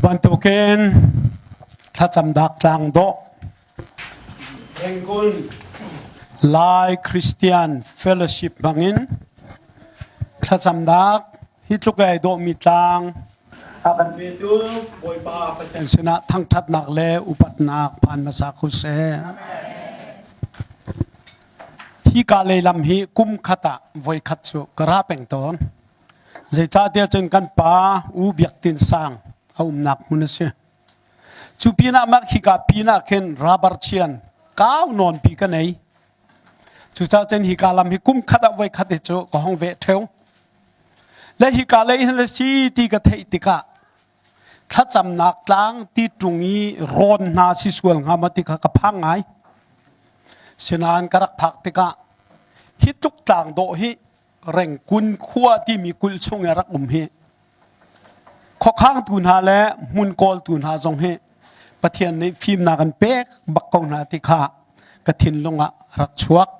Bantukin thlacamnak tlang dawh Rangoon Lai Christian Fellowship hmangin thlacamnak hi tluk ai dawhmi tlang a kan petu Bawipa Pathian sinah thangṭhatnak le upatnak phan hmasa ko seh. Hi ka lei lam hi kum khat ah voi khat cu ka ra peng tawn. Zeicahtiah cun kan pa U Biak Tin Sang a umnak hmun a si. Cu pinah mah khika pinah khin rubber chian kau nawnpi ka nei. Cucaah cun hika lam hi kum khat ah voi khat hi cu ka hong veh ṭheo. Le hika lei hin le si ti ka theih tikah thlacamnak tlang ti ṭung i rawn hna si sual hnga maw ti kha ka phang ngai. Sinain ka rak phak tikah hi tluk tlang dawh hi Rengkun khua timi kulh chung i rak um hi khuakhangtu hna le hmun kawltu hna zong hi Pathian nih fimnak an pek bak ko hna ti kha ka thinlung ah rak chuak.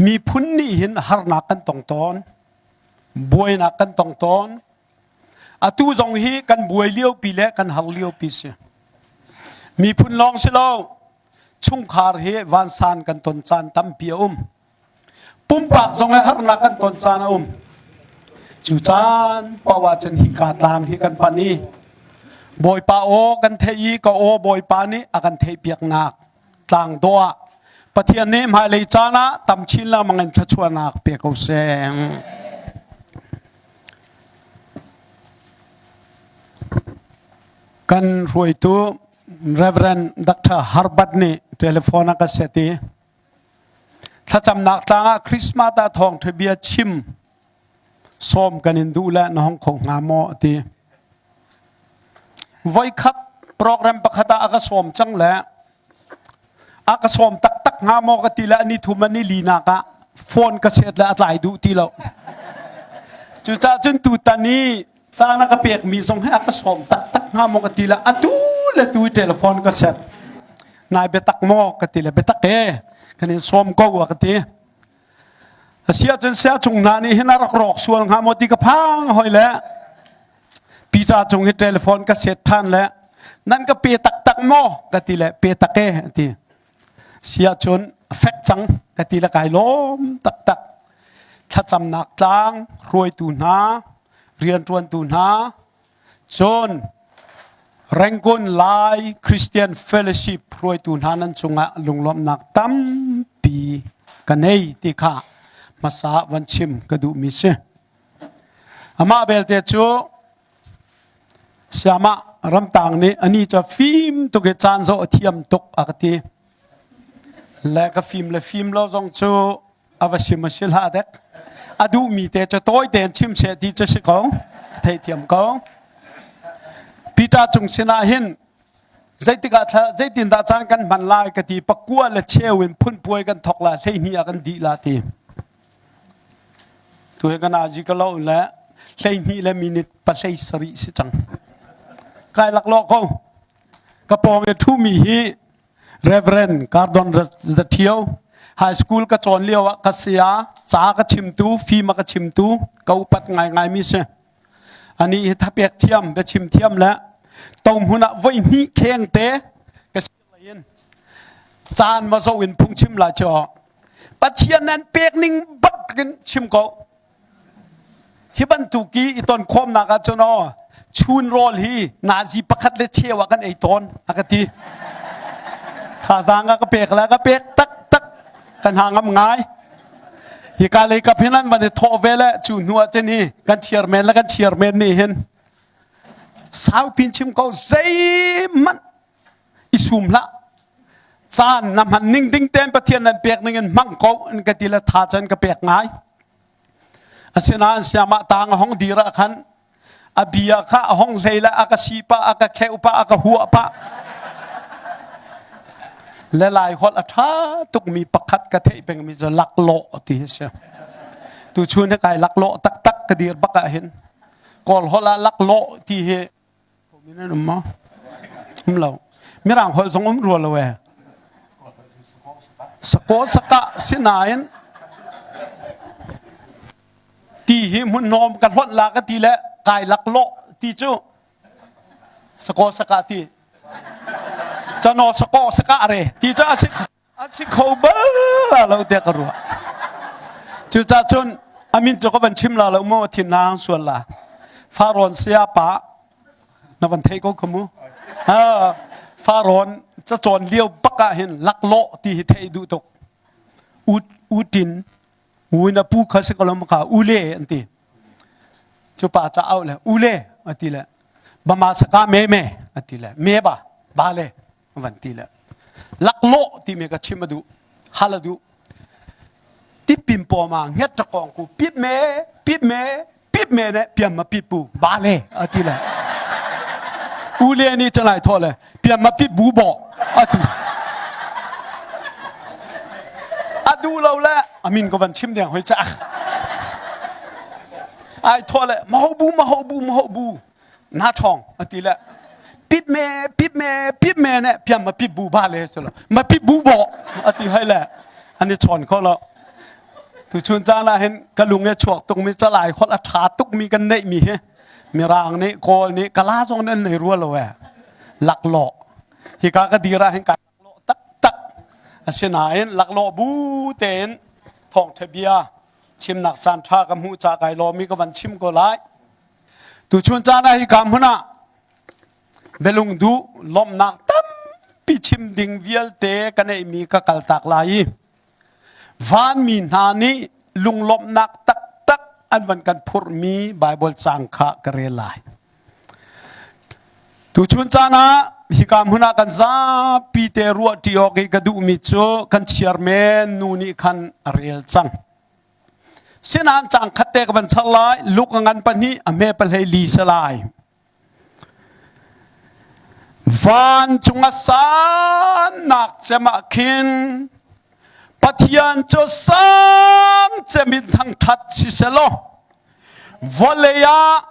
Miphun nih hin harnak kan tong tawn, buainak kan tong tawn. Atu zong hi kan buai liopi le kan har liopi si. Miphun lawng si lo, chungkhar hi vansan kan ton caan tampi a um. Pumpak zong he harnak kan ton caan a um. Cu caan paoh ah cun hika tlang hi kan panh i Bawipa aw kan theih i ka aw Bawipa nih a kan theihpiaknak tlang dawh ah Pathian nih hmailei caan ah tam chin lengmang in thluachuahnak pe ko seh. Kan hruaitu Reverend Dr. Herbert nih telephone a ka set i Thlacamnak tlang ah Christmas ah thawngṭha bia chim sawm kan in duh le na hong kho hnga maw a ti. Voikhat program pakhat ah a ka sawm cang le a ka sawm taktak hnga maw ka ti le ni thum ni li nak ah phone ka set le a tlai duh ti lo. Cucaah cun tutan i caan a ka pekmi zong hi a ka sawm taktak hnga maw ka ti le atu le tu telephone ka set. Nai biatak maw ka ti le biatak e kan in sawm ko a ka ti. Asia cun sia chung hna nih hin a rak rawk sual hnga maw ti ka phang hoi le Peter cung hi telephone ka set than le nan ka pe taktak maw ka ti le pe tak e a ti. Sia cun fek cang ka ti le kai lawm taktak. Thlacamnak tlang hruaitu hna rianṭuantu hna cun Rangoon Lai Christian Fellowship hruaitu hna nan cungah lunglawmhnak tampi ka nei ti kha hmasa van chim ka duhmi si. Amah belte cu siamah ramtang nih ani cu fim tuk i caan zawh a thiam tuk a ka ti. Le ka fim le fim lo zong cu a va sim a si hlah dek a duhmi te cu tawi tein chim seh ti cu si ko theithiam ko Peter cung sinah hin zeitik ah thla zeitin dah caan kan hman lai ka ti pakua le cheu in phunpuai kan thok la hleihnih ah kan dih la ti tu he kan azi ka lo le 12 le minute pa hlei sarih si cang kai lak lo ko ka pawng i ṭhumi hi Reverend Cardon Zathio high school ka cawn lio ah ka saya ca ka chimtu fim a ka chimtu ka upat ngaingai mi si ani hi thapek thiam biachim thiam le to hmun ah voi hnih kheng te ka in caan ma zo in phungchim la cho Pathian nan pek ning bak in chim ko Hi bantuk i i tonkhawmnak ahcun aw chun rawl hi nazi pakhat le cheu ah kan ei tawn a ka ti. Thazaang a ka pek le ka pek taktak kan ha ngam ngai. Hika lei kap hin an van i thawh ve le cu hnu ah cun hi kan chairman le kan chairman nih hin saupin chim ko zeihmanh i sum hlah caan na hman ning ding tein Pathian nan pek ning in hmang ko an ka ti le tha cun ka pek ngai. Asinain siamah tang a hong dir ah khan a bia kha a hong hlei le a ka si pah, a ka kheuh pah, a ka huah pah. Le lai holh a ṭha tukmi pakhat ka theih pengmi cu laklawh ti hi si. Tuchun hi kai laklawh taktak ka dir bak ah hin Kawl holh ah laklawh ti hi Min an um maw? Um lo. Mirang holh zong um rua lo ee. Sakaw saka sinain ti hi hmun hnawm ka hlonh la ka ti le kai lak lawh ti cu. Sakaw saka ti. Canaw sakaw saka re ti cu a si a si kho bal lo tiah ka ruah. Cucaah cun a min cu ka van chim la lo mu thin nang sual la. Farawn saya pa na van thei ko kha mu. Farawn cacawn lio bak ah hin laklawh ti hi theih duh tuk. U utin Win a pu kha si ko lo kha ule an ti. Cu pa ca au le ule a ti le bama saka me me a ti le me ba ba le van ti le laklawh ti me ka chim a duh hal a duh tipim paw ma nget ta kong ku pit me pit me pit me ne piam ma pit bu ba le a ti le ule ni changai tho le piam ma pit bu bo a ti a duh lo le amin ko van chim deng hoi cha ai tho le ma ho bu ma ho bu ma ho bu na thong a ti le pit me pit me pit me ne piam ma pit bu ba le so ma pit bu bo a ti hoi le ani chon kho lo Tu chun caan ah hin ka lung i chuak tukmi calai holh a ṭha tukmi kan neihmi hi Mirang nih Kawl nih Kala zong nih an nei rua lo ee. Laklawh. Hika ka dir ah hin kai laklawh taktak. Asinain laklawh bu tein thawngṭha bia chimnak caan ṭha ka hmuh ca kai lawm i ka van chim ko lai. Tu chun caan ah hika hmun ah bialung duh lawmhnak tampi chim ding vialte ka neihmi ka kaltak lai i Vanmi hna nih lunglawmhnak taktak an van kan phurhmi Baibal caang kha ka rel lai. Tuchun caan ah hika hmun ah kan zapi te ruahṭi awk i ka duhmi cu kan chairman nu nih khan a rel cang. Sinain caang khat te ka van char lai, Luke a ngan pahnih, a hme pahlei li si lai. Vancung a sannak cem ah khin Pathian cu sang cem in thangṭhat si selaw vawlei ah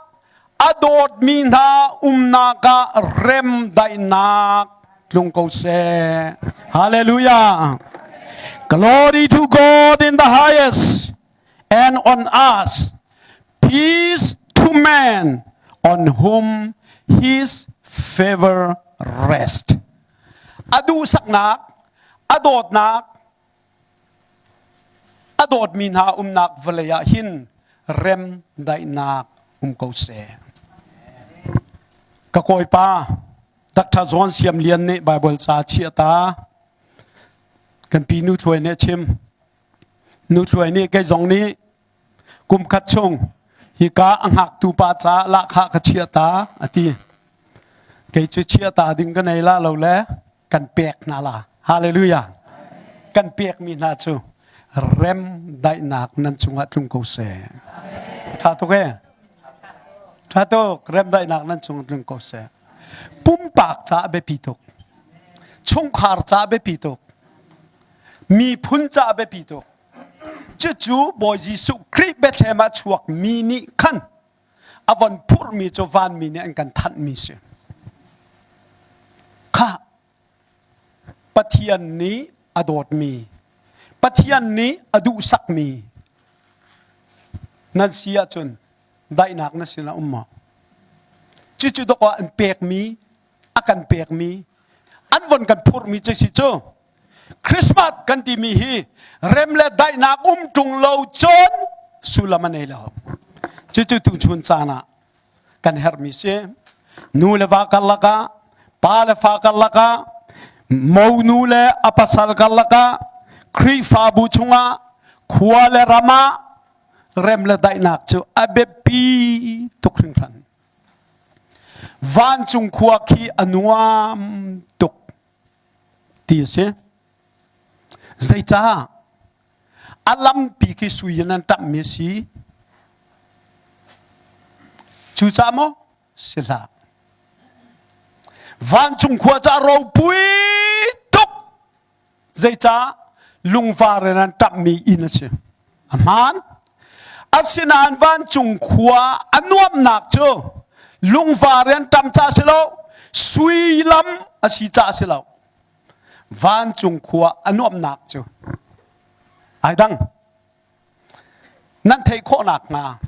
a dawtmi hna umnak ah remdaihnak tlung ko seh. Hallelujah. Glory to God in the highest and on us peace to man on whom his favor rest. A duhsaknak, a dawtnak, a dawtmi hna umnak vawlei ah hin rem daihnak um ko seh. Ka kawipa Dr. John Siam Lian nih Bible ca chiah ta kan pi nu thluai nih a chim. Nu thluai nih kei zong nih kum khat chung hika a hngaktu pa caah lahkhah ka chiah ta a ti. Kei cu chiah ta ding ka nei la lo le kan pek hna la. Hallelujah. Kan pekmi hna cu rem daihnak nan cungah tlung ko seh. Tha tuk e. Tha tuk rem daihnak nan cungah tlung ko seh. Pumpak caah biapi tuk. Chungkhar caah biapi tuk. Miphun caah biapi tuk. Cucu Bawi Jesuh Khrih Bethlehem ah chuakmi nih khan a von phurhmi cu vanmi nih an kan thanhmi si. Khah Pathian nih a dawtmi, Pathian nih a duhsakmi nan si ahcun daihnak na sinah um maw? Cucu dawk ah an pekmi, a kan pekmi, an von kan phurhmi cu si cu Christmas kan timi hi rem le daihnak um ṭung lo cun sullam a nei lo. Cucu tuchun caan ah kan herhmi si. Nu le va karlak ah, pa le fa karlak ah, monu le a pasal karlak ah, Khrihfabu chungah, khua le ram ah rem le daihnak cu a biapi tuk hringhran. Vancung khua khi a nuam tuk. ti a si. Zeicah? A lampi khi sui in an ṭamhmi a si. Cucaah maw? Si hlah. Vancung khua cu a ropui tuk. Zeicah? Lungvar in an ṭamhmi inn a si. A hmaan. Asinain vancung khua a nuamhnak cu lungvar in an ṭam caah si lo, sui lam a si caah si lo. Vancung khua a nuamhnak cu ai dang. Nan theih khawhnak hnga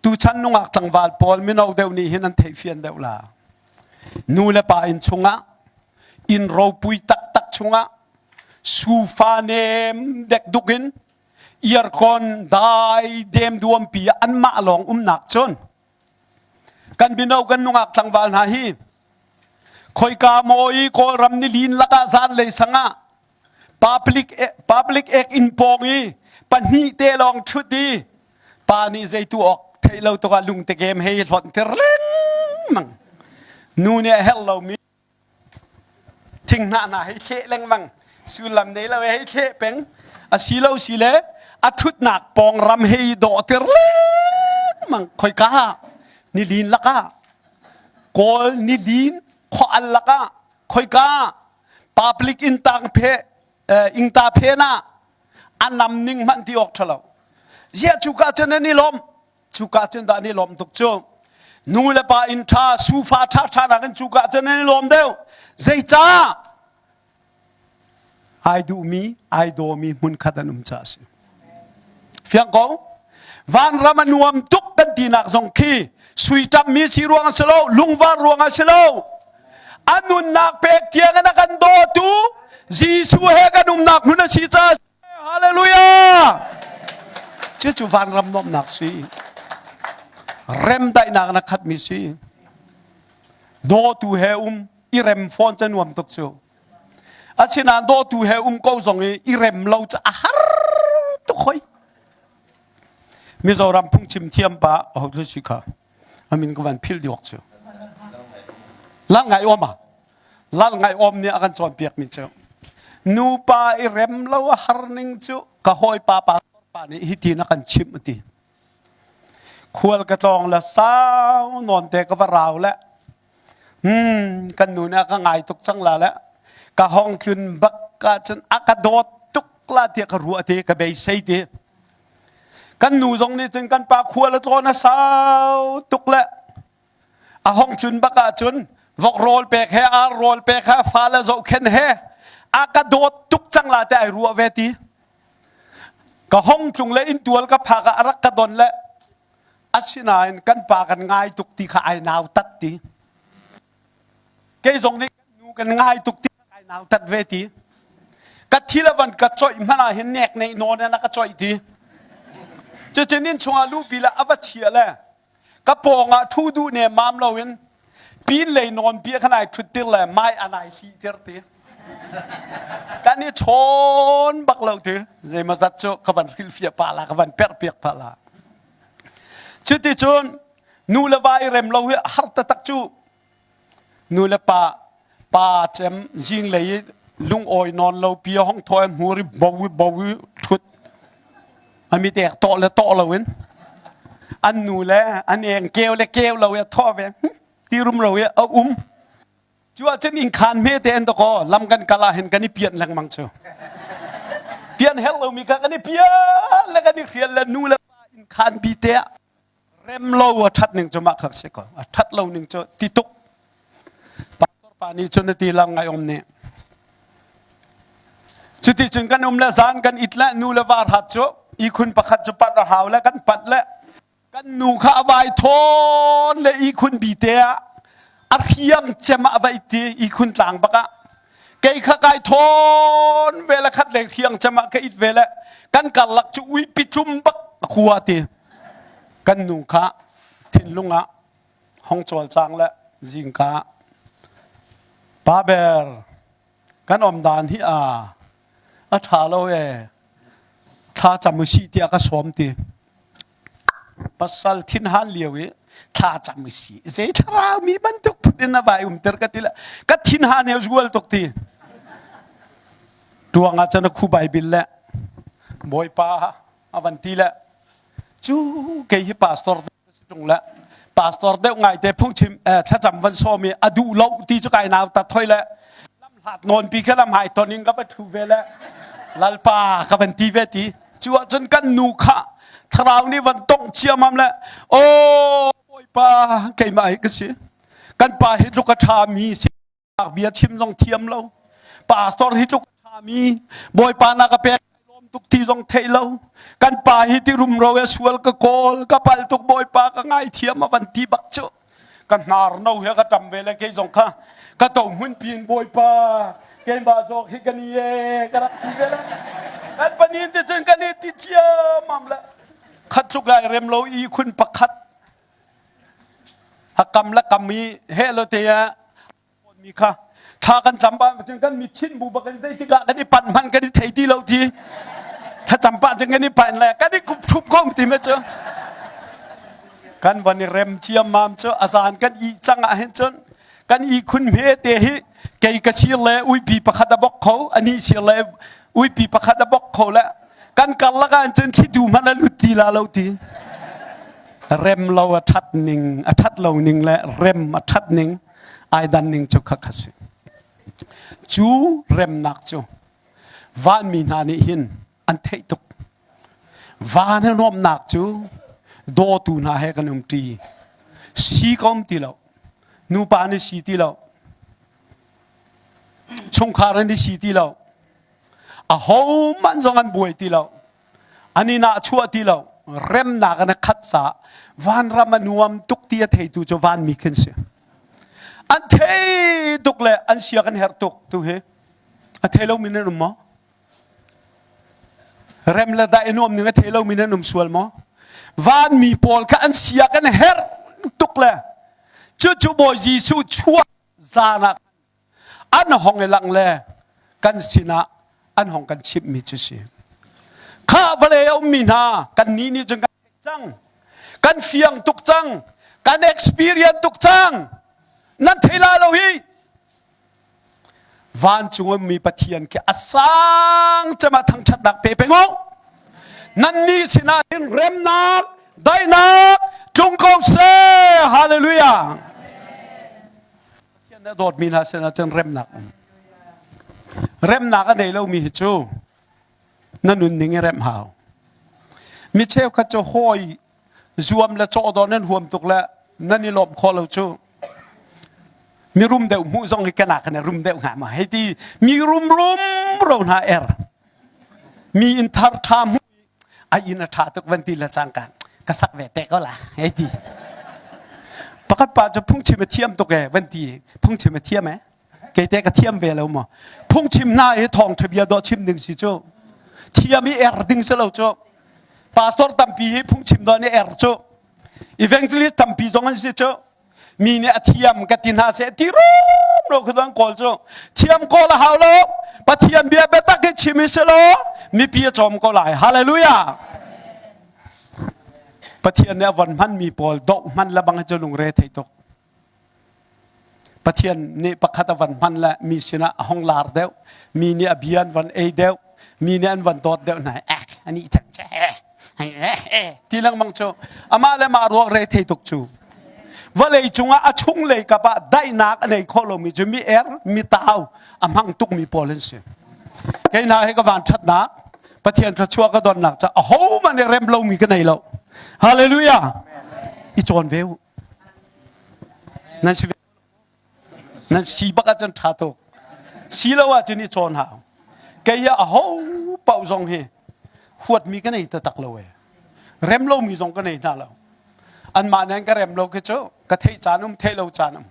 tuchan nungak tlangval pawl mino deuh nih hin an theih fian deuh la. Nu le pa inn chungah inn ropui taktak chungah sufa nem dekduk in earcon dai dem duam pi anmah lawng umnak cun kan mino kan nungak tlangval hna hi khoika maw i Kawlram ni lin lakah zan lei sangah public public ek inn pawng i pahnih te lawng ṭhut i pa nih zeitu awk theih lo tukah lungte game hei hlonh tir lengmang nu nih a herh lomi thinghnah hna hei thleh lengmang sullam nei lo hei thleh peng a si lo si le a ṭhutnak pawng ram hei dawh tir lengmang khoika nilin lakah kawl nilin khua al lakah khoika public inn tang phe ingta phen ah a nam ning hmanh ti awk ṭhalo ziah cuka cun an i lawm cuka cun dah an i lawm tuk cu nu le pa inn ṭha sufa ṭha ṭha nakin cuka cun an i lawm deuh zeicah ai duhmi ai dawmi hmunkhat an um caah a si fiang ko vanram a nuam tuk kan tinak zong khi sui ṭammi si ruang a si lo lungvar ruang a si lo a nunnak pek tiang in a kan dawtu Jesuh he kan umnak hmun a si caah Hallelujah! Cucu vanram nuamhnak si. Remdaihnak na khatmi si. Dawtu he um i rem fawn ca nuam tuk cu. Asinain dawtu he um ko zong i i rem lo cu a har tuk hoi. Mizoram phungchim thiam pa ho si kha. Amin ka van phil diok cu. Lal ngai om ah. Lal ngai om nih a kan cawnpiak mi cu nupa i rem lo a har ning cu ka hawipa pa pa nih hiti na kan chimh a ti. Khual ka tlawng le sau nawn te ka va rau le hmm kan nu nih a ka ngai tuk cang la le ka hong tlun bak ah cun a ka dawt tuk la tiah ka ruah te ka beisei te kan nu zong nih cun kan pa khual a tlawn a sau tuk le a hong tlun bak ahcun vok rawl pek he ar rawl pek he fale zohkhen he a ka dawt tuk cang la te ai ruah ve ti ka hong tlung le inntual ka phak ah a rak ka don le asinain kan pa kan ngai tuk ti kha ai nau tat ti kei zong nih kan nu kan ngai tuk ti kha ai nau tat ve ti ka thil a van ka coih hmanh ah hin nek nei nawn in a ka coih ti cucun inn chungah luhpi le a va chia le ka pawng ah ṭhu duh ne mam loin pin lei nawn pi khan ai ṭhut tir le mai an ai hlih tir ti kan i chawn bak lo ti zeimaw zat cu ka van hrilhfiah pah la ka van perh piak pah la cuti cun nu le va i rem lo hi har taktak cu Nu le pa pa cem zinglei i lungawi nawn lo pi hong thaw hmur i bo i bo i ṭhut a mit ek tawh le tawh lo in an nu le an eng keu le keu lo i a thaw ve ti rum ro i a um cu ahcun inn khaan hme te an dakaw lam kan kal ah hin kan i pian lengmang cu pian herh lomi kha kan i pian le kan i hrial le nu le pa inn khaan bi te ah Rem lo a ṭhat ning cu mah kha si ko. A ṭhat lo ning cu ti tuk. Pastor pa nih cun a ti lang ngai om nih. Cuti cun kan um le zan kan it le nu le va hrat cu ihkhun pakhat cu pat a hau le kan pat le kan nu kha a vai thawn le ihkhun bi te ah a hriam cem ah a vai ti ihkhun tlang bak ah kei kha kai thawn ve le khat le hriang cem ah ka it ve le kan karlak cu ui pitlum bak a khua ti Kan nu kha thinlung ah hong cawlcang le zingka pa ber kan om dan hi a a ṭha lo e thla cam usih tiah ka sawm ti pasal thinhan lio i thla cam usih zei thlarau mi bantuk phun in a vai umter ka ti le ka thinhan he zual tuk ti tuang ah cun a khu baibil le bawipa a van ti le cu kei hi pastor si ṭung le pastor deuh ngai te phungchim thlacam van sawm i a duh lo ti cu kai nau tat hoi le lam hlat nawn pi kha lam hai ton in ka va ṭhu ve le lalpa ka van ti ve ti cu ahcun kan nu kha thlarau nih van tongh ciamam le aw bawipa keimah hi ka si kan pa hi tluk a ṭha mi si bia chim zong thiam lo pastor hi tluk mi bawipa na ka pek lawm tuk ti zong thei lo kan pa hi ti rumro e sual ka kawl ka pal tuk bawipa ka ngai thiam a van ti bak cu. Ka hnar no he ka ṭam ve le kei zong kha ka to hmun pin Bawipa keimah zawk hi ka ni e ka rak ti ve le. Kan panin te cun kan i ti ciammam le khat tluk ai rem lo i khun pakhat a kam le kam i he lo te ah mi kha thla kan cam pa cun kan mit chin bu bak in zeitik ah kan i panh hmanh kan i thei ti lo ti thlacam pah cun kan i panh le kan i kup thup ko ti me cu kan van i rem ciammam cu a zan kan i cang ah hin cun kan i khun hme te hi kei ka sir le uipi pakhat a bok kho ani sir le uipi pakhat a bok kho le kan karlak ah cun thlitu hmanh a lut ti la lo ti rem lo a that ning a that lo ning le rem a that ning ai dan ning cu kha kha si. Cu remnak cu vanmi hna nih hin an theih tuk. Van a nuamhnak cu dawtu hna he kan um ṭi. Si ka um ti lo. Nupa nih si ti lo. Chungkhar an i si ti lo. Ahohmanh zong an buai ti lo. An i nahchuah ti lo. Remnak an khat caah vanram a nuam tuk ti a theitu cu vanmi khin si. An thei tuk le an sia kan herh tuk tu hi. A thei lomi nan um maw? Rem le dah i nuam ning a thei lomi nan um sual maw? Vanmi pawl kha an sia kan herh tuk le cucu Bawi Jesuh chuah zan ah an hong i lang le kan sinah an hong kan chimhmi cu si. Kha vawlei a ummi hna kan nih nih cun kan theih cang. Kan fiang tuk cang. Kan experience tuk cang. Nan thei lai lo hi. Vancung ummi Pathian khi a sang cem ah thangṭhatnak pe peng u. Nannih sinah hin remnak, daihnak tlung ko seh. Hallelujah. Pathian na dawtmi hna sinah cun remnak um. Remnak a nei lomi hi cu na nunning i remh hau. Mi cheukhat cu hawi zuam le cawhdawh nan huam tuk le nan i lawmh khawh lo cu. Mi rum deuh hmuh zong hi kana kan rum deuh hnga ma hei ti mi rum rum ro hna er. Mi inn thar ṭha hmuh a inn a ṭha tuk van ti le cangka ka sak ve te ko la hei ti pakhat pa cu phungchim a thiam tuk e van ti phungchim a thiam e kei te ka thiam ve lo maw phungchim hna hi thawngṭha bia dawh chim ding si cu thiam i er ding si lo cu pastor tampi hi phungchim dawh nih er cu evangelist tampi zong an si cu Mi nih a thiam ka ti hna seh ti rumro khi an kawl cu thiam kawl a hau lo. Pathian bia biatak hi chim hi si law mipi a cawm ko lai. Hallelujah. Pathian nih a von hmanmi pawl doh hman le bang hi cu lungre thei tuk. Pathian nih pakhat a van hman le mi sinah a hong lar deuh, mi nih a bia an van ei deuh, mi nih an van dawt deuh hna. Ek ani thang che ti lengmang cu amah le mah ruak re thei tuk cu vawlei cungah a chung lei kap ah daihnak a nei khawh lomi cu mi er mi tau a hmang tukmi pawl an si kei hna hi ka van ṭhatnak Pathian thluachuah ka donnak ca ahohmanh nih rem lomi ka nei lo hallelujah i cawn ve u nan si Nan si bak ahcun ṭha tuk. Si lo ahcun i cawn hau. Kei ah aho paoh zong hi huatmi ka nei taktak lo e. Rem lomi zong ka nei hna lo. Anmah nih an ka rem lo khi cu ka theih caan um, theih lo caan um.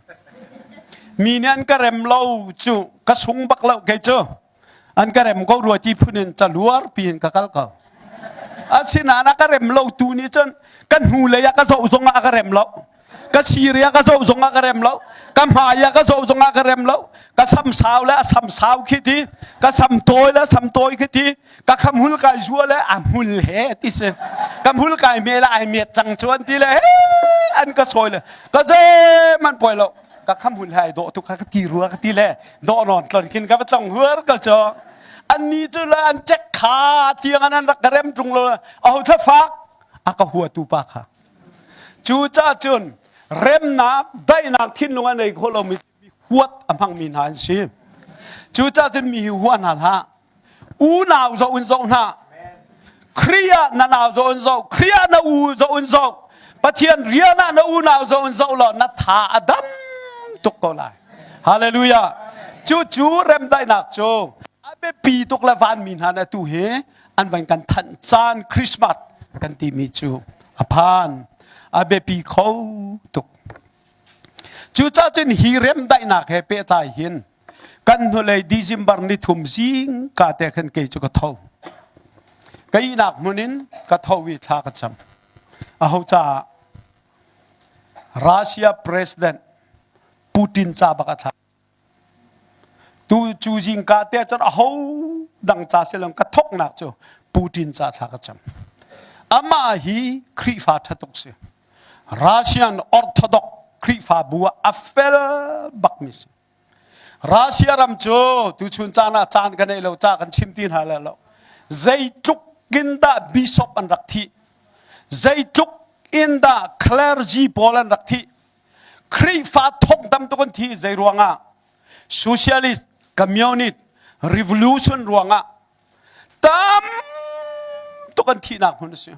Mi nih an ka rem lo cu ka sung bak lo kei cu. An ka rem ko rua ti phun in caluar piin ka kal ko. Asinain a ka rem lo tu nih cun ka hnu lei ah ka zoh zong ah a ka rem lo. Ka siri ah ka zoh zong ah ka rem lo. Ka hmai ah ka zoh zong ah ka rem lo. Ka sam sau le a sam sau khi ti. Ka sam tawi le a sam tawi khi ti. Ka khamhul kai zua le a hmul he ti si. Ka hmul kai me le ai met cang cu an ti le he an ka sawi le ka zeihmanh poi lo. Ka khamhul he ai dawh tuk kha ka ti rua ka ti le dawh nawn tlon khin ka va tlong huar ka cu anni cu le an cek kha tiang an rak ka rem ṭung lo aho thlafak a ka huatu pa kha cu ca cun remnak daihnak thinlung a nei kho lomi huat a hmangmi hna an si cu ca cun mi hi hua hna hlah unau zoh in zoh hna Khrih ah na nau zoh in zoh Khrih ah na u zoh in zoh Pathian rian ah na unau zoh in zoh law na tha a dam tuk ko lai Hallelujah cu cu remdaihnak cu a biapi tuk le vanmi hna na tu hi an van kan thanh caan Christmas kan timi cu a phan a biapi kho tuk. Cucaah cun hi remdaihnak he pehtlai hin kan hnulei December ni thum zing ka te khan kei cu ka tho. Ka ihnak hmun in ka tho i thla ka cam. Aho caah Russia President Putin ca bak a thla. Tu cu zingka te cun aho dang ca si lo ka thoknak cu Putin ca thla ka cam. Amah hi Khrihfa ṭha tuk si. Russian Orthodox Khrihfabu ah a fel bakmi si. Russia ram cu tuchun caan ah caan kan nei lo ca kan chim ti hna lai lo. Zeitluk in dah bishop an rak thih? Zeitluk in dah clergy pawl an rak thih? Khrihfa thong tam tuk an thi zei ruangah? Socialist, Communist, Revolution ruangah tam tuk an thihnak hmun a si.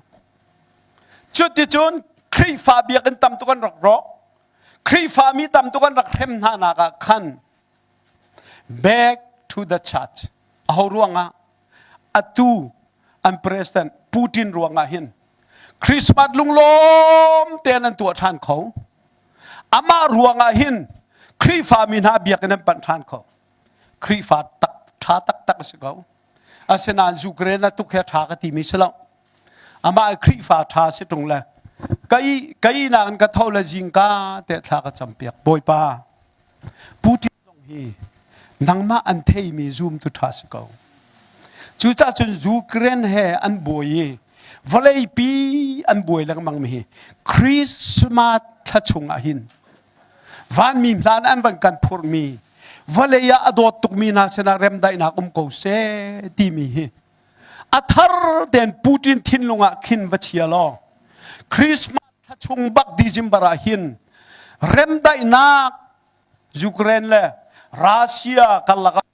Cuticun Khrihfa biakinn tam tuk an rak rawk. Khrihfa mi tam tuk an rak hrem hna nak ah khan back to the church. Aho ruangah? Atu an president Putin ruangah hin Christmas lunglawm tein an tuah ṭhan kho. Amah ruangah hin Khrihfa mi hna biakinn an panh ṭhan kho. Khrihfa tak ṭha taktak a si ko. Asinain Ukraine a tuk he ṭha ka timi si lo. Amah Khrihfa ṭha si ṭung le kai kai nakin ka tho le zingka te thla ka campiak Bawipa Putin zong hi nangmah an theimi zumtu ṭha si ko. Cucaah cun Ukraine he an buai i vawleipi an buai lengmang mi hi Christmas thla chungah hin vanmi hlan an van kan phurhmi vawlei ah a dawt tukmi hna sinah remdaihnak um ko seh timi hi a thar tein Putin thinlung ah khin va chia law Christmas thla chung bak December ah hin remdaihnak Ukraine le Russia karlak ah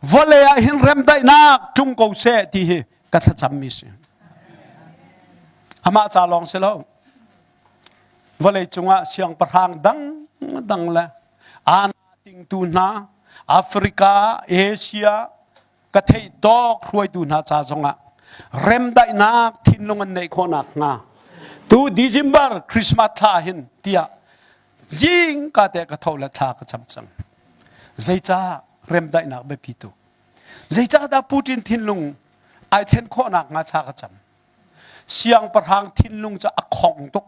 vawlei ah hin remdaihnak tlung ko seh ti hi ka thlacammi si. Amah ca lawng si lo. Vawlei cungah siangpahrang dang dang le ana tingtu hna Africa, Asia, ka theih tawk hruaitu hna ca zongah remdaihnak thinlung an neih khawh nakhnga tu December Christmas thla hin tiah zingka te ka tho le thla ka cam cang. Zeicah remdaihnak biapi tuk? Zeicah dah Putin thinlung ai thlen khawh nakhnga thla ka cam? Siangpahrang thinlung cu a khong tuk.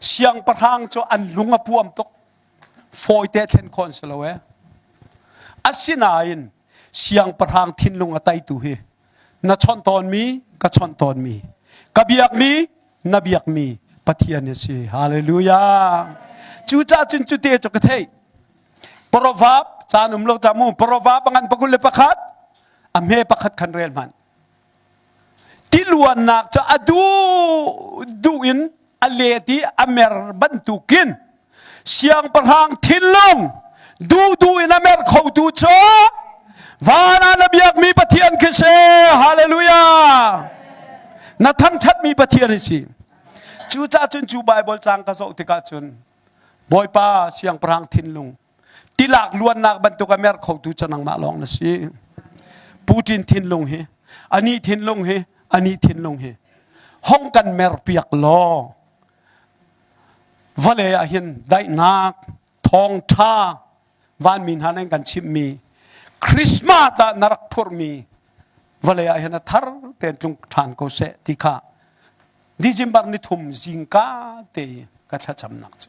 Siangpahrang cu an lung a puam tuk. Fawite thlen khawh an si lo ee. Asinain siangpahrang thinlung a teitu hi na chawnh tawnmi ka chawnh tawnmi ka biakmi na biakmi Pathian a si. Hallelujah. Cucaah cun cute cu ka theih. Proverb caan um lo ca mu Proverb ngan pakul le pakhat a hme pakhat khan rel hmanh. Tiluannak cu a duh duh in a let i a mer bantukin siangpahrang thinlung duhduh in a mer khotu cu van ah na biakmi Pathian khi si. Hallelujah! Na thangṭhatmi Pathian hi si. Cucaah cun cu Baibal caang ka zoh tikah cun Bawipa siangpahrang thinlung tilak luannak bantuk a mer khotu cu nangmah lawng na si. Putin thinlung hi, ani thinlung hi, ani thinlung hi hong kan mer piak law vawlei ah hin daihnak thawngṭha vanmi hna nan kan chimhmi Christmas ah na rak phurhmi vawlei ah hin a thar tein tlung ṭhan ko seh ti kha December ni thum zingka te i ka thlacamnak cu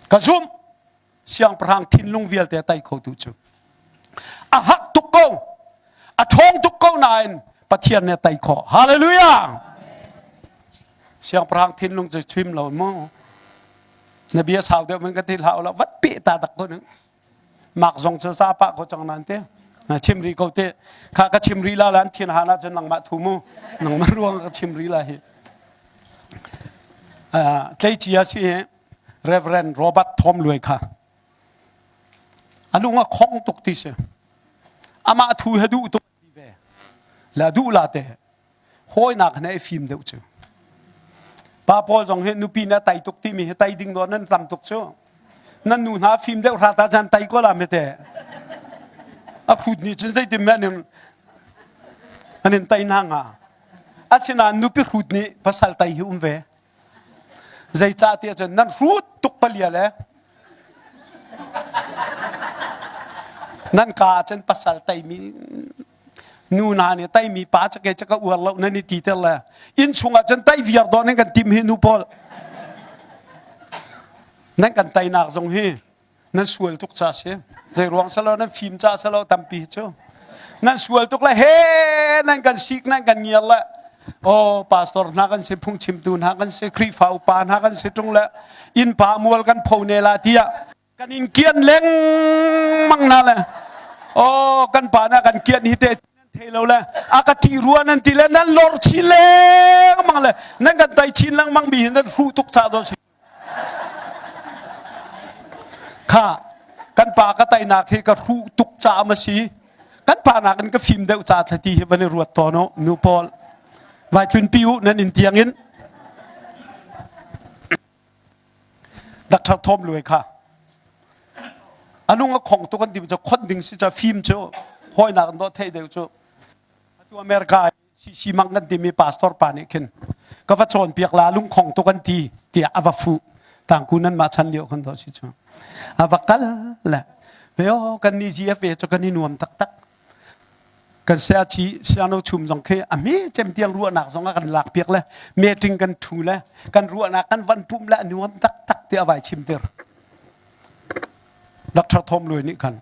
ka zumh siangpahrang thinlung vialte a tai khotu cu a hak tuk ko a ṭhawng tuk ko nain Pathian nih a tei khawh hallelujah siangpahrang thinlung cu chim lo mu na bia sau deuh man ka ti hlah la vat pe ta dak ko mak zong cu sa pa ko cang nan te na chim ri ko te kha ka chim ri la lan thin han ah cun nangmah thu mu nangmah ruang ka chim ri la hi tleicia si Reverend Robert Thom Luai kha a lung a khong tuk ti si amah thu he duh tuk ti ve la duh la te hawinak ne fim deuh cu pa pawl zong hi nupi na tai tuk timi hi tai ding nawn nan tam tuk cu nan nu hna fim deuh hra ta chan tai ko la me te a khut ni cun zeitin men in an in tai na nga asinain nupi hrut nih pasal tai hi um ve. Zeicah tiah cun nan hrut tuk palia le nan ka cun pasal teimi nu hna nih teimi pa cake caka uar lo nan i ti ter le inn chungah cun tai viar dawn in kan tim hi nu pawl nan kan teinak zong hi nan sual tuk ca si zei ruang salo nan fim ca salo tampi cu nan sual tuk le he nan kan sik nan kan ngiar le oh pastor hna kan si phungchimtu hna kan si Khrihfa upa hna kan si tung le inn pa mual kan pho ne la tiah kan in kian lengmang na le oh kan pa na kan kian hi te nan thei lo le a ka ṭih rua nan ti le nan lor chin lengmang le nan kan tai chin lengmang mi hi nan hruh tuk ca do si Kha kan pa ka teinak hi ka hruh tuk caah ma si kan pa nakin ka fim deuh ca thlati hi van i ruat tawn u nu pawl vai tlun pi u nan in tiang in Dr. Thom Luai kha anung a khong tuk an ti cu khon ding si ca fim cu hawinak an dawh theih deuh cu atu America CC mang kan timi pastor pa nih khin ka va cawnpiak la lungkhong tuk an ti tiah a va fuh tangku nan mah chan lio kan do si cu a va kal le veo kan ni GFA cu kan i nuam taktak kan sia chi siano chum zong khi a mi cem tiang ruahnak zong a kan lak piak le meeting kan thu le kan ruahnak kan van pum le a nuam taktak ti a vai chim tir Dr. Thom Lui nih khan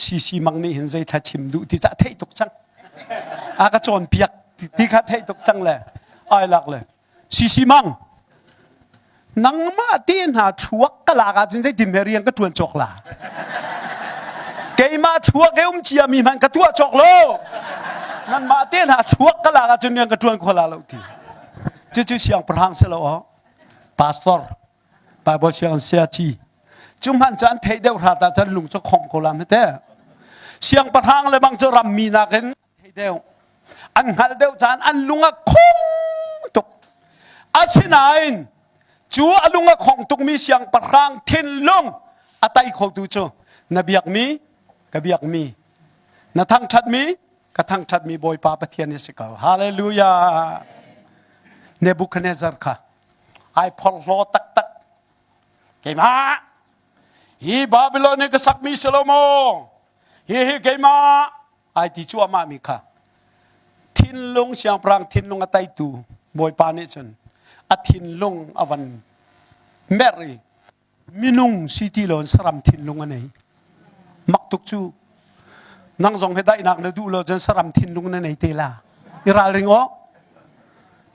CC mang nih hin zei thla chim duh ti cah theih tuk cang a ka cawnpiak ti kha theih tuk cang le ai lak le CC mang nangmah te hna thluak ka lak ahcun zeitin he rian ka ṭuan cawk la keimah thluak he um cia mi hmanh ka tuah cawk lo nanmah te hna thluak ka lak ahcun rian ka ṭuan kho la lo ti cucu siangpahrang si lo pastor Bible siang sia ci cu hman cu an theih deuh hrat ah cun lung cu khong ko lam te siangpahrang le bang cu rammi nakin thei deuh an hngalh deuh caan an lung a khong tuk asinain cu a lung a khong tukmi siangpahrang thinlung a tai khotu cu na biakmi ka biakmi na thangṭhatmi ka thangṭhatmi Bawipa Pathian hi si ko hallelujah Nebuchadnezzar kha ai phorhlaw taktak keimah hi Babylon hi ka sakmi si lo maw hi hi keimah ai ti cuahmah mi kha thinlung siangpahrang thinlung a teitu bawipa nih cun a thinlung a van merh i minung si ti lo in saram thinlung a nei mak tuk cu nang zong he daihnak na duh lo cun saram thinlung na nei te la i ralring aw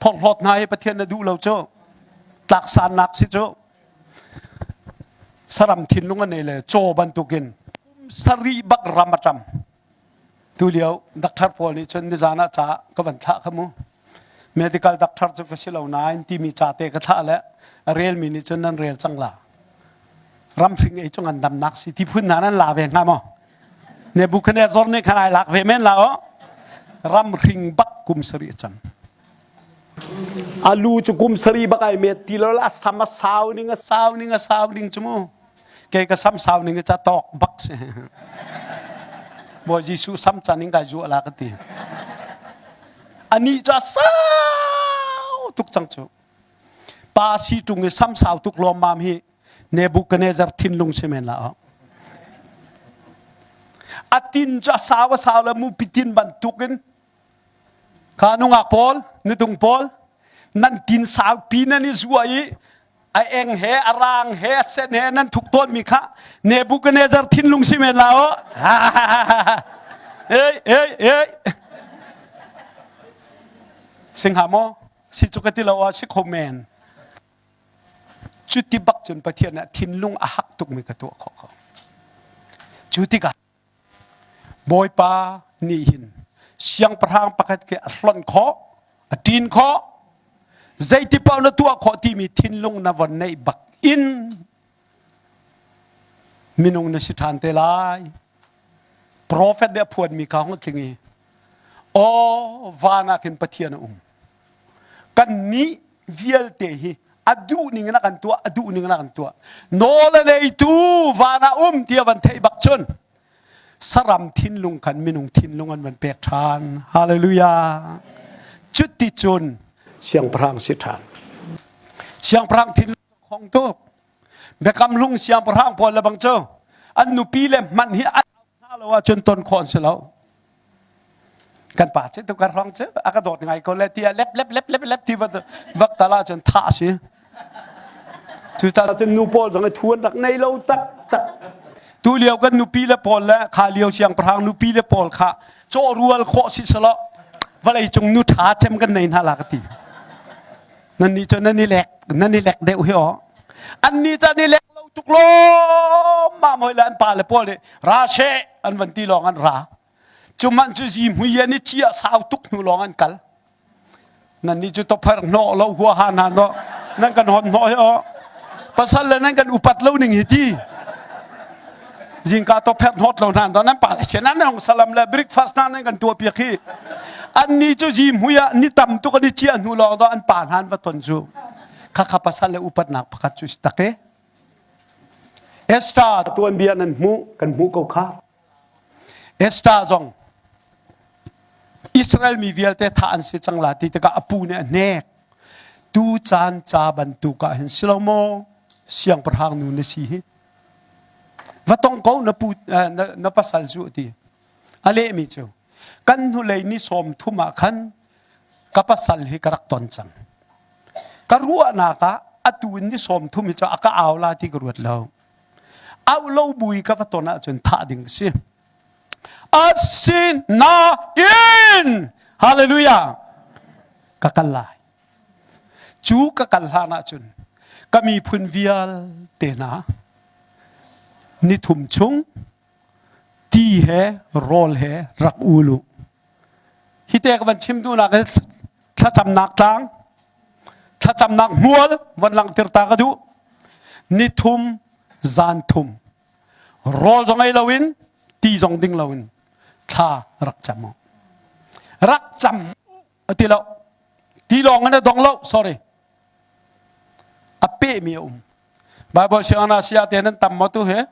phorhlawt hna hi pathian na duh lo cu tlaksannak si cu saram thinlung a nei le caw bantukin sarih bak ram a ṭam Tu lio doctor pawl nih cun nizan ah ca ka van thlah kha mu. Medical doctor cu ka si lo nain timi ca te ka thlah le a relmi nih cun nan rel cang la. Ramhring ei cu ngandamnak si ti phun hna nan la ve hnga maw? Nebuchadnezzar nih khan ai lak ve men la o. Ramhring bak kum sarih a cam. A lu cu kum sarih bak ai met ti lo a sam a sau ning a sau ning a sau ning cu mu. Kei ka sam sau ning ca tawk bak si. Bawi Jesuh sam can in kai zuah la ka ti. Ani ca sau tuk cang cu. Pa si tung i sam sau tuk lawm mam hi Nebuchadnezzar thinlung si men la. A tin cu a sau a sau le mu pitin bantukin Kha nungak pawl, nutung pawl, nan tin saupi nan i zuah i a eng he a rang he a sen he nan thuk tawnmi kha Nebuchadnezzar thinlung si men la o. Hey, hey, hey. Singha maw? Si cu ka ti lo ah si kho men. Cuti bak cun Pathian nih thinlung a hak tukmi ka tuah khawh ko. Cu tikah Bawipa nih hin siangpahrang pakhat khi a hlonh khawh, a ṭin khawh, zeiti paoh na tuah khawh timi thinlung na von neih bak in minung na si ṭhan te lai. Profet nih a phuanmi kha hung tling i, aw van ah khin Pathian a um. Kannih vialte hi a duh ning in a kan tuah a duh ning in a kan tuah nawl a neitu van ah um ti a van theih bak cun saram thinlung khan minung thinlung an van pek ṭhan hallelujah cuti cun siangpahrang si ṭhan. Siangpahrang thin khong tuk. Biakam hlung siangpahrang pawl le bang cu an nupi le hmanh hi an hna lo ahcun ton khawh an si lo. Kan pa cu tukar hrawng cu a ka dawt ngai ko le tiah lep lep lep lep lep ti va vak tal ahcun thah a si. Cucaah cun nu pawl zong i thu an rak nei lo tak tak. Tu lio kan nupi le pawl le kha lio siangpahrang nupi le pawl kha cawh rual khawh si selaw vawlei cung nu ṭha cem kan nei hna la ka ti. Nan nih cu nan i lek nan i lek deuh hi aw. An nih cu an i lek lo tuk lawm mah moi le an pa le pawl nih ra she an van ti lawng an ra. Cu man cu zi hmui an i cia sau tuk hnu lawng an kal. Nan nih cu topher hnawh lo huaha hna no nan kan hon hnawh hi aw. Pasal le nan kan upat lo ning hi ti. Zingka topher hnawt lo hna nan pa le chen nan hong salam le breakfast hna nan kan tuah piak hi. An ni cu zi hmui ah ni tam tuk an i cia hnu lawng do an pa hna an va ton cu. Khakha pasal le upatnak pakhat cu si tak e. Esther tuanbia nan hmuh kan hmuh ko kha. Esther zong Israel mi vialte thah an si cang la ti tikah a pu nih a hnek. Tu caan ca bantuk ah hin si lo maw siangpahrang nu na si hi? Va tong ko na pu na, na pasal cu a ti. A lehmi cu kan hnulei ni sawm thum ah khan ka pasal hi ka rak ton cang. Ka ruahnak ah atu in ni sawm thum hi cu a ka au la ti ka ruat lo. Auh lo bui ka va ton ahcun thah ding si. Asinain hallelujah ka kal lai. Cu ka kal hlan ahcun ka miphun vialte hna nithum chung ti he rawl he rak ul u. Hi te ka van chim duhnak hi thlacamnak tlang, thlacamnak hmual van langhter ta ka duh. Nithum, zan thum, rawl zong ei loin, ti zong ding loin thla rak cam u. Rak cam u ti lo. Ti lawng in a dong lo, sorry. A pehmi a um. Bible sianginn ah sia te nan tam maw tu hi?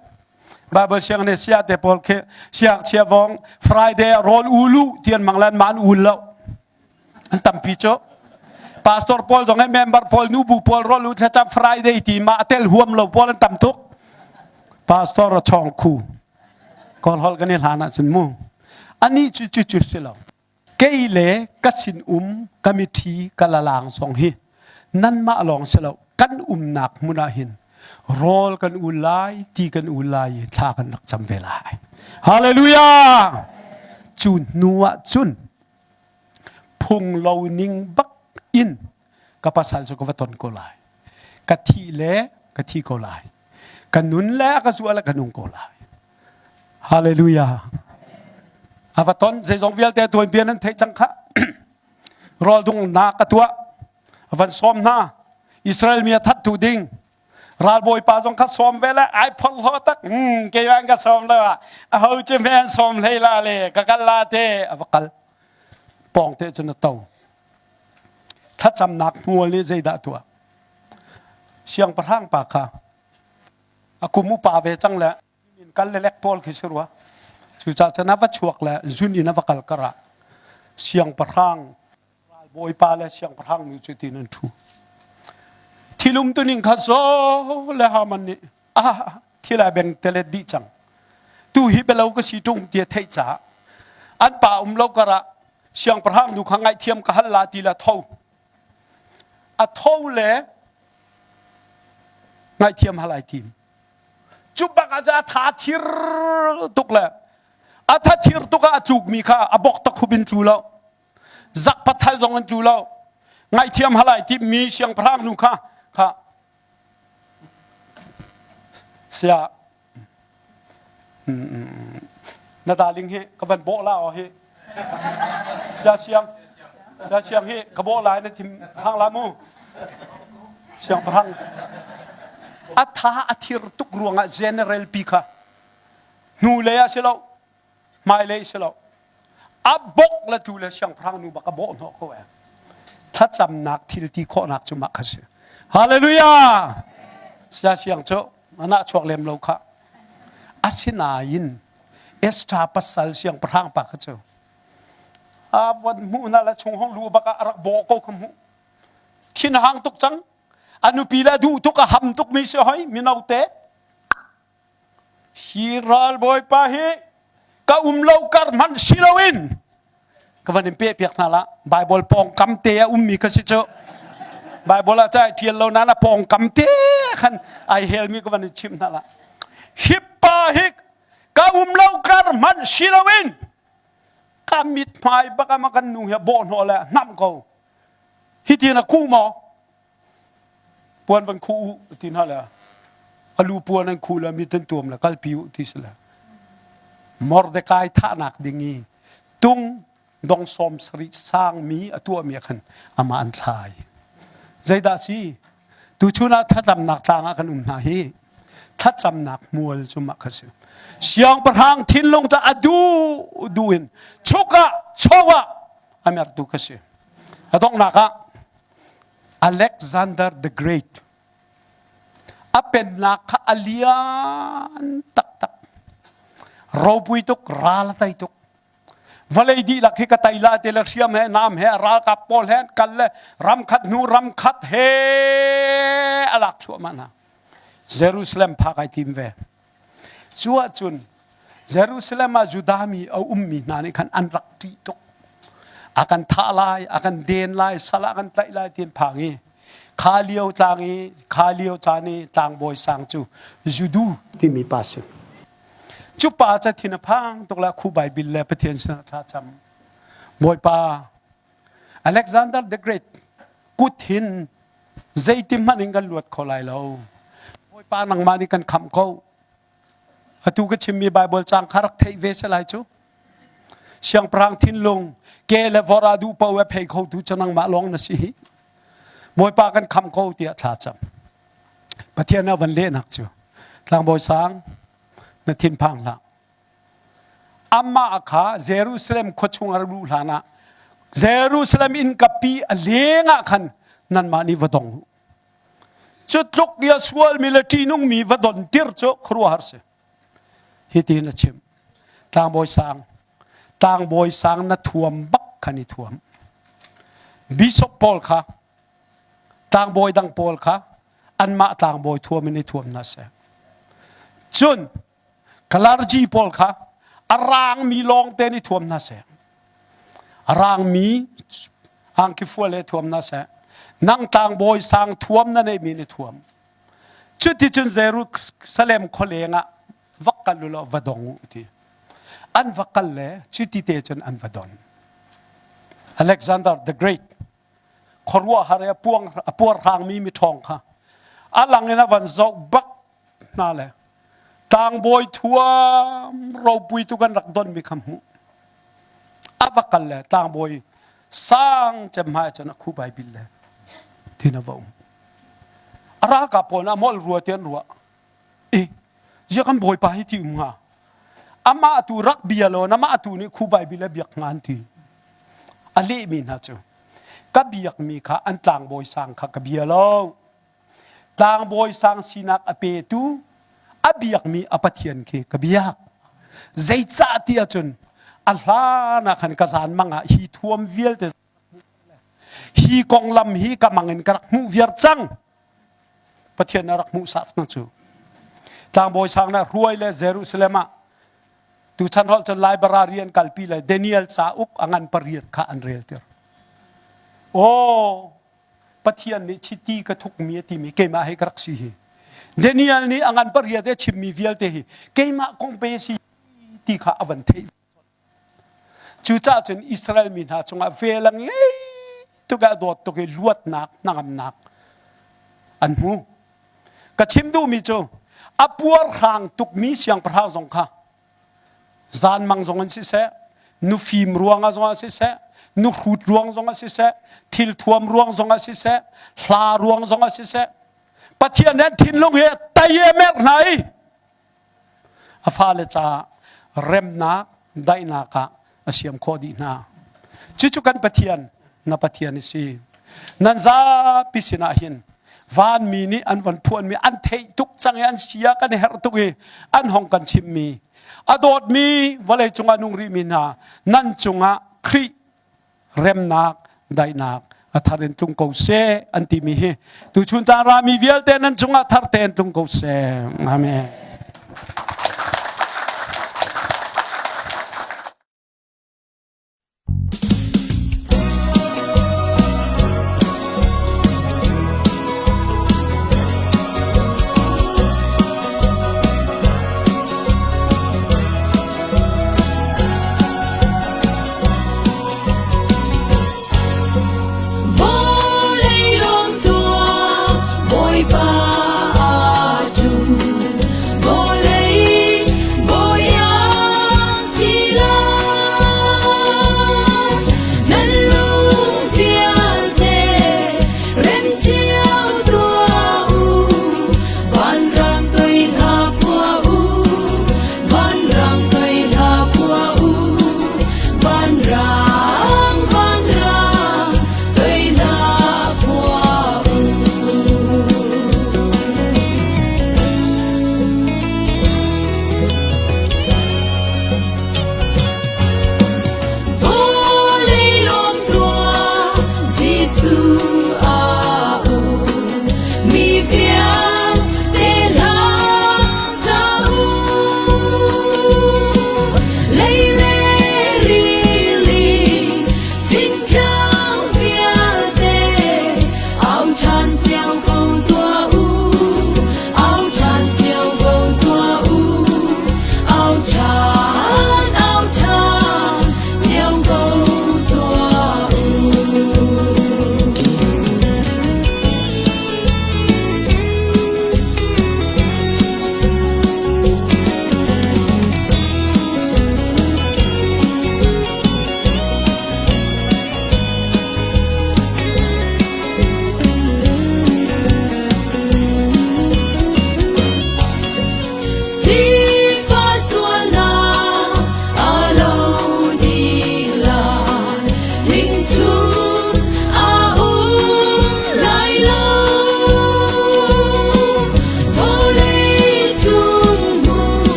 Bible sianginn i sia te pawl khi siangchia vong Friday ah rawl ulu ti an mang lan man ul lo. An tampi cu. Pastor pawl zong he member pawl nubu pawl rawl u thlacam Friday ti ma a tel huam lo pawl an tam tuk. Pastor a chong khu. Kawl hol kan i hlan ahcun mu. Ani cu cu cu si lo. Kei le ka sinum ka miṭhi ka lalang zong hi nanmah lawng si lo kan umnak hmun ah hin rawl kan ul lai ti kan ul lai i thla kan rak cam ve lai. Hallelujah! Cu hnu ah cun phung lo ning bak in ka pasal cu ka va ton ko lai. Ka thih le ka thi ko lai. Ka nun le ka zuah le ka nung ko lai. Hallelujah. A va ton zeizong vialte tuanbia nan theih cang kha. Rawl dungnak a tuah. A van sawm hna. Israel mi a that tu ding. Ralbawi pa zong kha sawm ve le ai phorh hlaw tak. Hmm, keimah ka sawm lo ah. A ho cu me an sawm hlei la le ka kal la te. A va kal. Pawng te cun a to. Thlacamnak hmual nih zeidah tuah? Siangpahrang pa kha a kum upa ve cang le in kal le lek pawl khi si rua cucaah cun a va chuak le zun in a va kal kar ah siangpahrang ralbawipa le siangpahrang nu cu tin an ṭhu thilum tuning kha zo le Haman nih ah thil ai beng telet dih cang tu hi belo ka si ṭung ti a theih caah an pa um lo kar ah siangpahrang nu kha ngaihthiam ka hal la ti la tho a tho le ngaihthiam hal ai tim cu bak ah a tha thir tuk le a tha thir tuk ah a tlukmi kha a bok tak hup in tlu lo zak pathal zong an tlu lo ngaihthiam hal ai timmi siangpahrang nu kha kha sia Na darling hi ka van bawh la aw hi. Sia siang. Sia siang hi ka bawh lai na thim hang la mu. Siang pahrang. A tha a thir tuk ruangah general pi kha hnu lei ah si lo hmai lei si lo a bok le tu le siangpahrang nu bak a bawh hnawh ko e thlacamnak thil ti khawhnak cu mah kha si hallelujah sia siang cu ana chuak lem lo kha asinain Esther pasal siangpahrang pa kha cu a von hmuh na le chung hong lu bak ah a rak bawh ko kha hmuh thin hang tuk cang. A nupi le duh tuk a ham tuk mi si hoi mino te. Hi ralbawipa hi ka um lo kar hmanh si loin ka van in peh piak hna la Bible pawngkam te a ummi kha si cu Bible ah cai ṭial lo na pawngkam te khan ai helmi ka van in chimh hna la hi pa hi ka um lo kar hmanh si loin ka mit hmai bak ama kan nu hi bawh hnawh le hnamh ko hi ti na ku maw Puan van khuh u ti hna le a lu puan an khuh le mi an tuam le kalpi u ti si le Mordecai thahnak ding i tung dong sawm sarih sangmi a tuahmi ah khan amah an thlai. Zeidah si? Tuchun ah thlacamnak tlang ah kan um hna hi. Thlacamnak mual cu mah kha si. Siangpahrang thinlung ca a duh duh in chuk ah cho ah a mertu kha si. A donghnak ah Alexander the Great a pennak kha a lian taktak. Ropui tuk, ral a tei tuk. Vawlei dihlak hi ka tei la te le hriam he nam he ralkap pawl he kal le ramkhat hnu ramkhat he a lak thluahmah hna. Jerusalem phak ai tim ve. Cu ahcun Jerusalem ah Judah mi a ummi hna nih khan an rak ṭih tuk. A kan thah lai, a kan den lai, sal ah kan tlaih lai ti an phang i kha lio tlang i kha lio caan i tlangbawi sang cu Judu timi pa si. Cu pa ca thin a phang tuk la khu Bible le Pathian sinah thla cam. Bawipa Alexander the Great kut hin zeiti hmanh in kan luat kho lai lo. Bawipa nangmah nih kan khamh ko. Atu ka chimmi Bible cang kha rak theih ve se lai cu. Siangpahrang thinlung ke le vor ah duh paoh phei kho tu cu nangmah lawng na si hi. Bawipa kan khamh ko tiah thla cam. Pathian a van lehnak cu tlangbawi sang na thinphang hlah. Amah kha Jerusalem khua chung a luh hlan ah Jerusalem innkapi a leng ah khan nanmah nih va dong u. Cu tluk i a sualmi le ṭihnungmi va don tir cu khuaruahhar si. Hitin a chim. Tlangbawi sang, tlangbawi sang na thuam bak khan i thuam. Bishop pawl kha, tlangbawi dang pawl kha anmah tlangbawi thuam in i thuam hna seh. Cun Clergy pawl kha a rangmi lawng te nih thuam hna seh. A rangmi angki fual he thuam hna seh. Nang tlangbawi sang thuam na neihmi nih thuam. Cuticun Jerusalem khualeng ah va kal u law va dong u ti. An va kal le cuti te cun an va don. Alexander the Great khuaruahhar i a puang a puarhrangmi miṭhawng kha a lang in a van zoh bak hna le tlangbawi thuam ropui tu kan rak donmi kha hmuh a va kal le tlangbawi sang cem hmai cun a khu baibil le thin a va um a ralkap pawl a molh rua ti an ruah i zia kan bawipa hi ti um hnga amah tu rak bia law namah tu nih khu baibil a biak hnga an ti a lehmi hna cu ka biakmi kha an tlangbawi sang kha ka bia lo Tlangbawi sang sinak a petu a biakmi a Pathian khi ka biak. Zeicah ti ahcun a hlan ah khan ka zan mang ah hi thuam vialte hi konglam hi ka mang in ka rak hmuh viar cang. Pathian a rak hmuh sah cang cu. Tlangbawi sang na hruai le Jerusalem ah tuchan holh cun library an kalpi le Daniel cauk a ngan pariat kha an reltir. Aw Pathian nih chiti ka thukmi a timi keimah hi ka rak si hi. Daniel nih a ngan pariat a chimmi vialte hi keimah kong pe si ti kha a van theih. Cucaah cun Israel mi hna cungah vel a ngei tuk a dawt tuk i luatnak hnangamnak an hmu. Ka chim duhmi cu a puarhrang tukmi siangpahrang zong kha Zanmang zong in siseh, nufim ruangah zongah siseh, nuhrut ruang zongah siseh, thilthuam ruang zongah siseh, hla ruang zongah siseh, Pathian nih an thinlung hi tai a merh hna i a fale caah remnak, daihnak ah a siam khawh dih hna. Cucu kan Pathian, na Pathian a si. Nan zapi sinah hin vanmi nih an von phuanmi an theih tuk cang i an sia kan herh tuk i an hong kan chimmi a dawtmi vawlei cungah nung rihmi hna nan cungah Khrih remnak daihnak a. A thar in tlung ko seh an timi hi tuchun caan rami vialte nan cungah thar tein tlung ko seh. Amen.